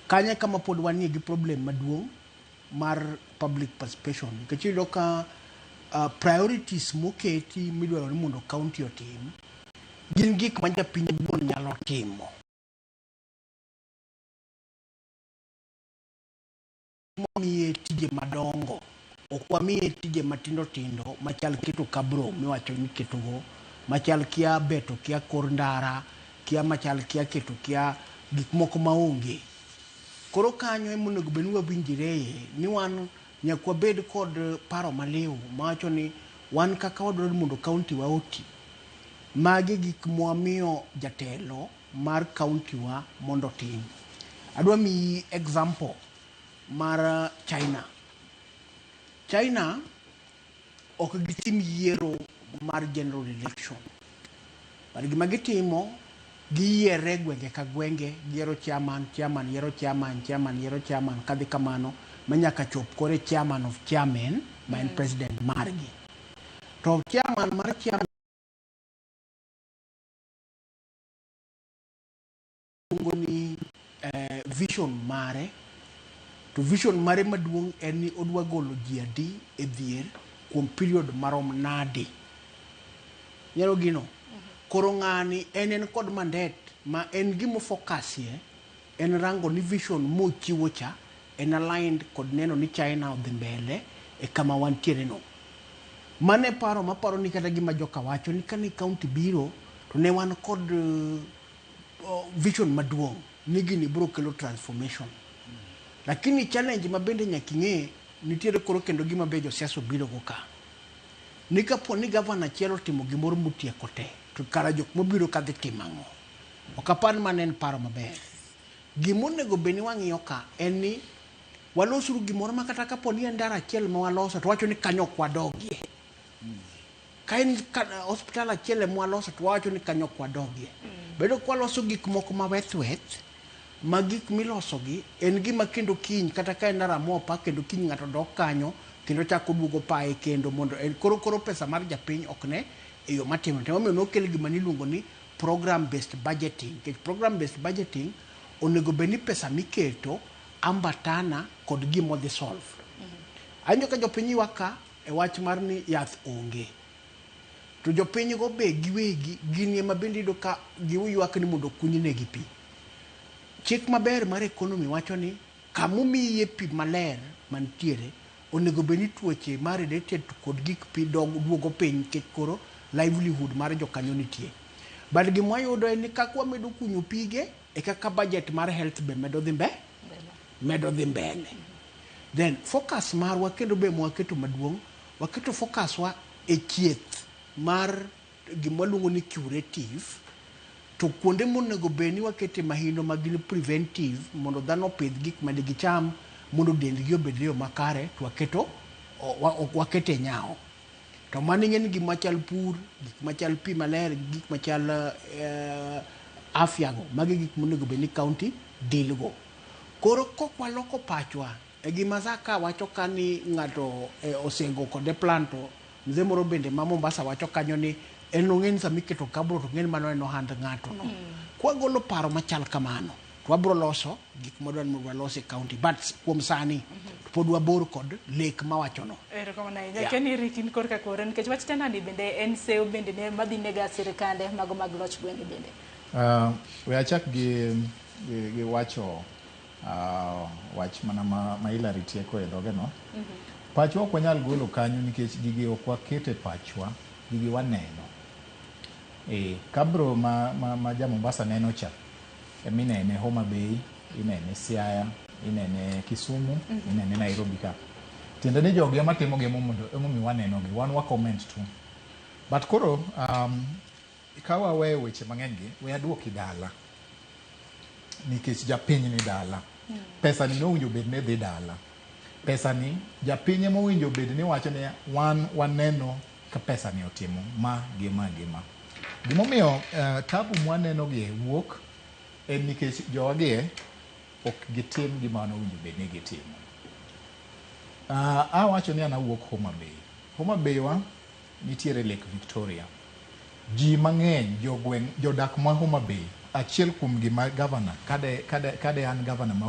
Kanyo e kama pod wanie gi problem maduong' mar public participation nikech iyudo ka priorities moketi midwaro ni mondo county otim gin gik ma japiny wuon nyalo timo. Wamiye tije madongo, ok wamiye tije matindo tindo machal keto kabro miwacho ni iketogo, machal kia beto kia kor ndara, kia machal kia keto kia gik moko maonge. Koro kanyo ema onego bed ni wawinjreye ni wan nyaka wabed kod paro maliw mawacho ni wan kaka wadwaro ni mondo kaunti wa oti. Magi gik mwamiyo jatelo mar kaunti wa mondo otim. Adwa miyi example mar China. China ok gitim yiero mar general election. But gima gitimo, giyiere gwenge ka gwenge, giyiero chairman, chairman yiero chairman, chairman yiero chairman, kadhi kamano ma nyaka chop kore chairman of chairmen ma en president margi. To chairman mar chairman iluongo ni vision mare to vision mare maduong' en ni odwa golo ji adi e dhier kuom period marom nadi. Ineno gino? Koro ng'ani en en kod mandate ma en gima ofokasie en rango ni vision mochiwo cha en aligned kod neno ni China odhi mbele e kama wantiere no. Mano e paro maparo ni kata gima joka wacho ni kane county biro to ne wan kod vision maduong' ni gini biro kelo transformation. Lakini challenge ma bende nyaka ing'e nitiere koro kendo gima be josiasa obiro go ka. Ni kapo ni gavana achiel otimo gimoro motieko te to kara jok mobiro ka dhi timo ang'o? Ok apar ni mano en paro maber. Gima onego bed ni wang'iyo ka en ni walosuru gimoro ma kata kapo ni en ndara achiel ma waloso to wacho ni kanyo ok wadogie. Ka en hospital achiel ema waloso to wawacho ni kanyo ok wadogie. Bedo ka waloso gik moko ma weth weth ma gik milosogi en gima kendo kiny kata ka en ndara mopa kendo kiny ng'ato dok kanyo kendo chako duogo paye kendo mondo en koro koro pesa mar japiny ok ne e yo matimore. To emomiyo nokel gima niluongo ni program based budgeting nikech program based budgeting onego bed ni pesa miketo ambatana kod gima odhi solve. Awinjo ka jopiny ywak ka e wach mar ni yath onge. To jopiny go be giwegi gin ema bende iyudo ka giywak ni mondo okuny negi pi. Chik maber mar economy wacho ni kamomiye pi maler mantiere onego bed ni tuoche ma related to kod gik pi dog duogo piny nikech koro livelihood mar jokanyo nitie. But gima wayudo en ni kaka wamedo kunyo pige e kaka budget mar health be medo dhi mbe medo dhi mbele. Then focus marwa kendo be mwaketo maduong' waketo focus wa e thieth mar gima waluongo ni curative to kuonde monego bed ni wakete mahino ma gin preventive mondo dhano opidh gik ma digicham mondo dendgi obed e yo makare to waketo wakete nyawo. To mano ing'e ni gik machal pur, gik machal pi maler, gik machal afya go, magi gik monego bed ni county deal go. Koro kok waloko pachwa e gima Zaka wacho ka ni ng'ato osego kode plan to mzee moro bende ma Mombasa wacho kanyo ni en ong'e ni sama iketo kabro to ong'e ni mano en ohand ng'ato no. Kwagolo paro machal kamano to wabro loso gik mwadwa ni mondo walos e county but kuom sani to pod wabor kod lek mawacho no. Erokamano ahinya. Yeah. Ken Eric in korka kore nikech wach tendani bende en sewo bende ne madhi nega sirikande mago mag loch gwenge bende. We achak gi wacho wach mana ma Hillary tieko e dhoge no. Pachwa ok wanyal golo kanyo nikech gigi ok waketo e pachwa, gigi waneno. Kabro ma ja Mombasa neno cha, eminene Homa Bay, inene Siaya, inene Kisumu, inene Nairobi ka. Tiende ni jogi ema timogi emomiyo wanenogi, wan wa comment tu. But koro ka waweyo weche mang'eny gi, we aduoki dala. Nikech japiny ni dala. Pesa ni nowinjo bed ni dhi dala. Pesa ni japiny ema owinjo bed ni wacho ni wan waneno ka pesa ni otimo ma gi ma gi ma. Gimomiyo tabu mwaneno gi wuok en nikech jowa gi ok gitim gima nowinjo bed ni gitimo. Awacho ni an awuok Homa Bay. Homa Bay wa nitiere Lake Victoria. Ji mang'eny jogweng' jodak ma Homa Bay achiel kuom gima governor kade an governor ma